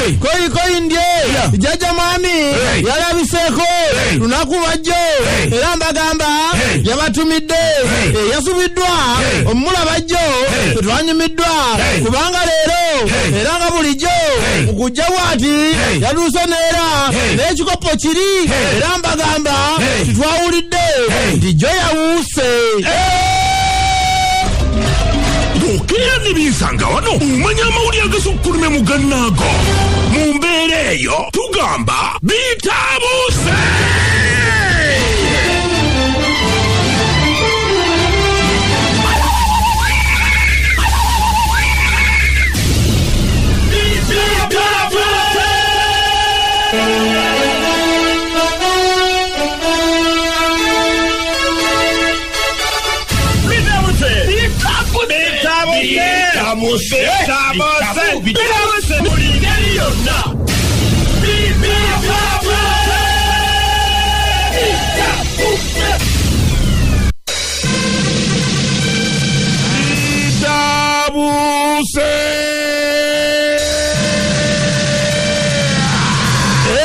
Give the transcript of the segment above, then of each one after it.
Koyi koyi ndye jjajja mwami yalabiseeko lunaku lwajjo era mbagamba yabatumidde yasubiddwa omulaba jjo tetwanyumiddwa kubanga leero era nga bulijjo okujja bw'ati yatuuse neera n'ekikopo kiri era mbagamba titwawulidde nti jjo yawuuse. Bw'okeera ne binsanga wano omanya amawulire agasukkulumye mu gannaago. Mu mbeera eyo tugamba bitabuuse.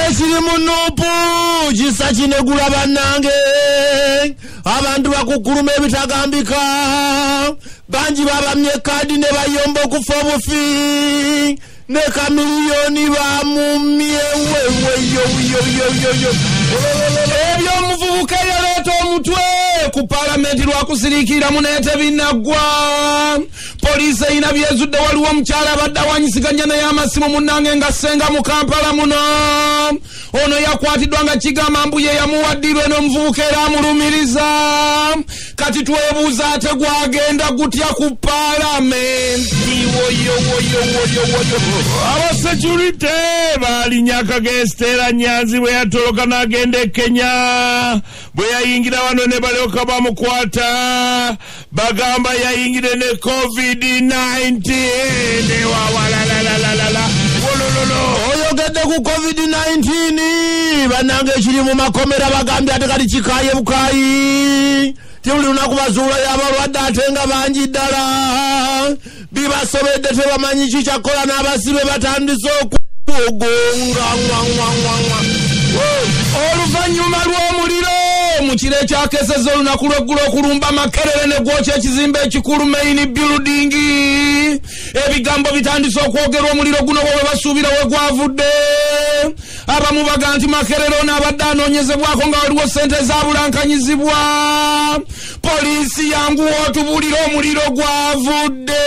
Ekiri mu Nuupu kisa kinegula bannange, abantu bakukuluma ebitagambika, bangi babamye kaadi ne bayomba okufa obufi ne kamiliyoni bamumye weweyoyoyoyoyo. Ebyomuvubuka eyaleeta omutwe ku paalamenti lwakusiriikiriramu naye tebinaggwa. Poliisi erina byezudde, waliwo omukyala abadde awanyisiganya naye amasimu munnange nga ssenga mu Kampala muno. Ono yakwatiddwa nga kigamba mbu ye yamuwaddirwe n'omuvubuka era amulumiriza. Kati twebuuza ate gwagenda gutya ku paalamenti? Woyowoyowoyowoyo. Abasecurite baalinya akagesiteera Nyanzi bwe yatoloka n'agenda e Kenya. Bwe yayingira wano ne balyoka bamukwata, bagamba yayingire ne COVID-19. Wawalalalalala Oyogedde ku COVID-19 bannange ekiri mu makomera bagambye ate kati kikaye bukayi, ti buli lunaku bazuulayo abalwadde ate nga bangi ddala, bibasobedde tebamanyi ki kyakukola n'abasibe batandise okugonga. Oluvannyuma lw'omuliro mu kiro ekyakesezza olunaku lw'eggulo okulumba Makerere ne gwokya ekizimbe ekikulu main building, ebigambo bitandise okwogerwa omuliro guno bwe basuubira we gwavudde. Abamu baga nti Makerere ono abadde anoonyezebwako nga waliwo ssente ezabulankanyizibwa. Poliisi yanguwa otubulira omuliro gwavudde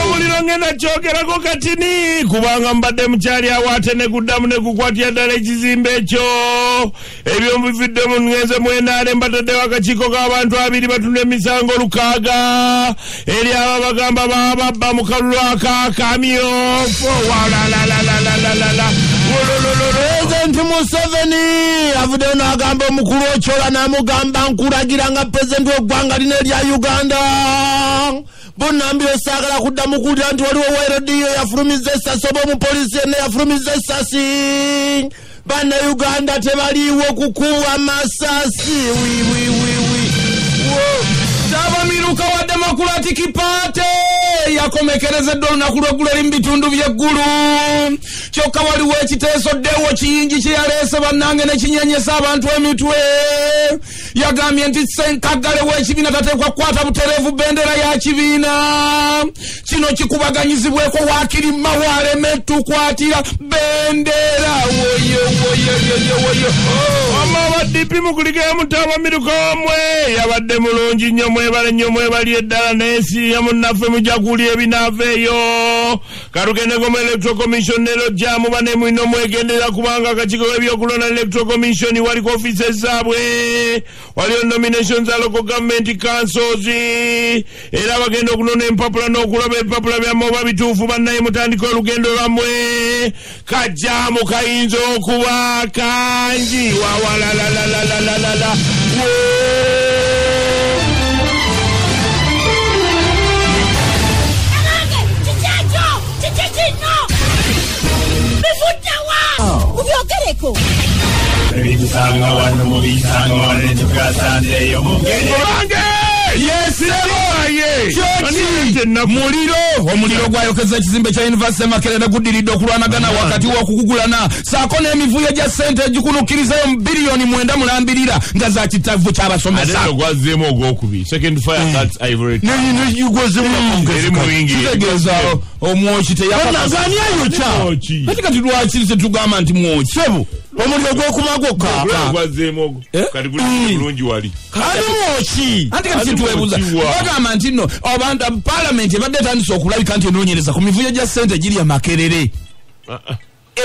Omuliro ngenda kyogerako katini kubanga mbadde mukyali awo ate ne guddamu ne gukwatira ddala ekizimbe ekyo. Ebyo bividdemu ngenze mwenaale mbataddewo akakiiko k'abantu abiri batunda emisango 6 eri abo bagamba bababba mu kalulu akakamyufu. Walalalalala. Pulezidenti Museveni avuddeyo n'agamba omukulu Ochola n'amugamba nkulagira nga pulezidenti w'eggwanga lino erya Uganda. Bunnambiro saagala kuddamu kuwulira nti waliwo WLDO yafulumizza essasi oba omupoliisi yenna yafulumizza essasi. Bannayuganda tebaliiwo kukubwa masasi. Wiwiwiwi. Ttabamiruka wa Democratic Party yakomekerezeddwa olunaku lw'eggulo eri mu bitundu by'eggulu. Kyokka waliwo ekiteeso ddewo kiyingi kye yaleese bannange ne kinyenyesa abantu emitwe. Yagambye nti ssenkaggale w'ekibiina tateekwa kukwata butereevu bendera ya kibiina. Kino kikubaganyizibweko waakiri mawaleme tukwatira bendera. Woyowoyoyowoyo. Wamma aba DP mukulikeyo mutabamiruka wammwe yabadde mulungi nnyo, mwebale nnyo, mwebali eddala naye siya munnaffe mujja kuwulira ebinaava eyo. Katugendeko mu Electoral Commission nero jjamu bane mulina omwegenderera kubanga akakiiko k'ebyokulonda Electoral Commission waliko ofiisi zaabwe, waliyo nomination za local government councils, era bagenda okunona empapula n'okulaba ebipapula byammwe oba bituufu. Bannaye mutandike olugendo lwammwe, kajjaamu kayinza okuba kangi. Wawalalalalala. Ebisanga wano mubisanga wano tukasanzeeyo mugende. Obange! Yes, muliro omuliro gwayokeza ekizimbe kya University Makerere guddiridde okulwanagana wakati w'okukugulana saako n'emivuyo gya ssente egikunukirizayo mu biliyoni 9 mulambirira nga za kitavu ky'abasomesa. Ate gwazzeemu ogwokubiri, second fire cuts Ivory. Kitegeeza omwoki teyakakasa. Ate kati lwaki tetugamba nti mwoki? Sebo, omuliro gw'okumagwoka gwazzeemu ogwo kati guli bulungi wali. Ani mwoki? Anti kati kyetuweebuuza bagamba nti nno abantu paalamenti ebadde etandise okulabika nti enoonyereza ku mivuyo gya ssente egiri e Makerere.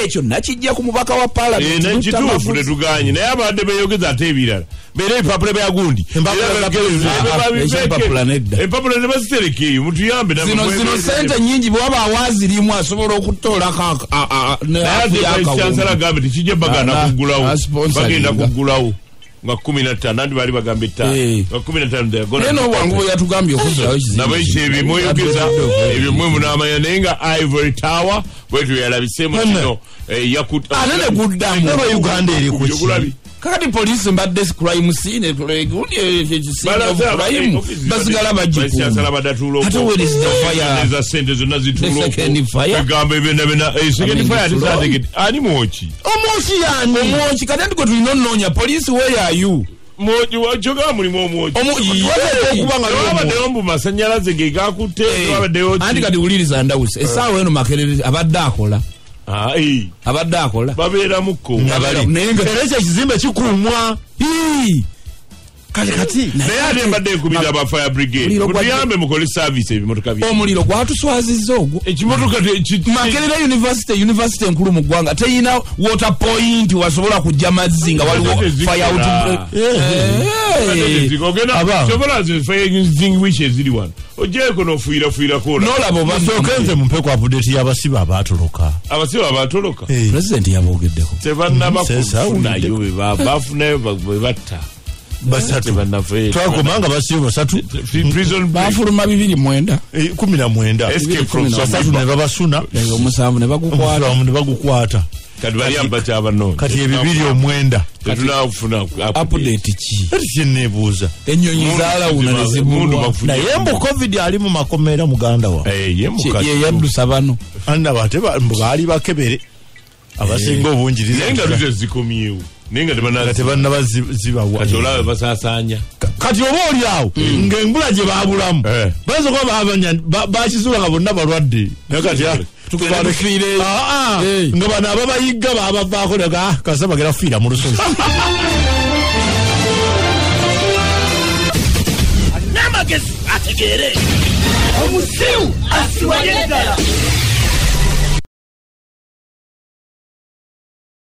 Ekyo nakijja ku mubaka wa paalamenti. Nekituufu tetuganye, naye abadde beeyogeza ate ebirala beera ebipapula bya gundi. Empapula nedda, empapula ne bazitereka eyo mutuyambe. Zino ssente nnyingi bw'aba awaazirimu asobola okutoolako. Naye ate Vice Chancellor agambe tekijja bagaana kuggulawo, bagenda kuggulawo nga 15 nandi bali bagamba 5 nga 15. Naye n'obwangu bwe yatugambye okuzzaawo ekizimbe. Nabaisa ebyo mweyogeza ebyo mwe munaamanya, naye nga Ivory Tower bwetyo yalabiseemu kino ate ne guddamu. Uganda eri ku ki? Kakati poliisi mbadde crime scene crime basigala bagikuuma. Ate where is the fire? Eza sente zonna zituula second fire. Egamba ebyonna byonna second fire tezategedde. Ani mwoki? Omwoki yani? Omwoki kati anti gwe tulina onoonya poliisi, where are you? Mwoki kyogamba mulimu omwoki. Wabaddeyo mbu masannyalaze ge gakutte, wabaddeyo ki? Anti kati wuliriza Ndawusi, essaawa eno Makerere abadde akola. Abadde akola babeeramukko era ekyo ekizimbe kikuumwa. Kati kati naye ate mbadde nkubira aba fire brigade mutuyambe mukole service ebimotoka bye. Omuliro gwatuswazizza ogwo. Ekimotoka Makerere University enkulu mu ggwanga teyina water point wasobola kujja mazzi nga waliwo fire out. Sobola fire extinguisher ziri wano ogyeko n'ofuuyirafuuyirako n'olaba oba nsooke nze mumpe ku update y'abasibe abaatoloka. Abasibe abaatoloka President yaboogeddeko. Tebannaba kufunayo bafunayo bwe batta basatu twakoma nga basibe basatu prison bafuluma 29 19 basatu ne babasuna omusanvu ne bagukwata ne bagukwata. Kati bali abakyabano kati ebibiri omwenda tetunafuna update ki? Kati kyeneebuuza ennyonyi zaalawuna ne zibulwa. Naye mbu COVID ali mu makomera muganda wa ye yaddusa bano anda ate baali bakebere abasinga obungi naye nga luze zikomyewo naye nga tebannaba zibawa. Kati olaba basaasaanya kati oba oli awo ng'embula gye baabulamu bayinza okuba bakizuula nga bonna balwadde. Naye kati nga bano ababayigga babavaako kasa bagera kufiira mu lusozi. N'amagezi ategeere omusiru asiwanye ddala.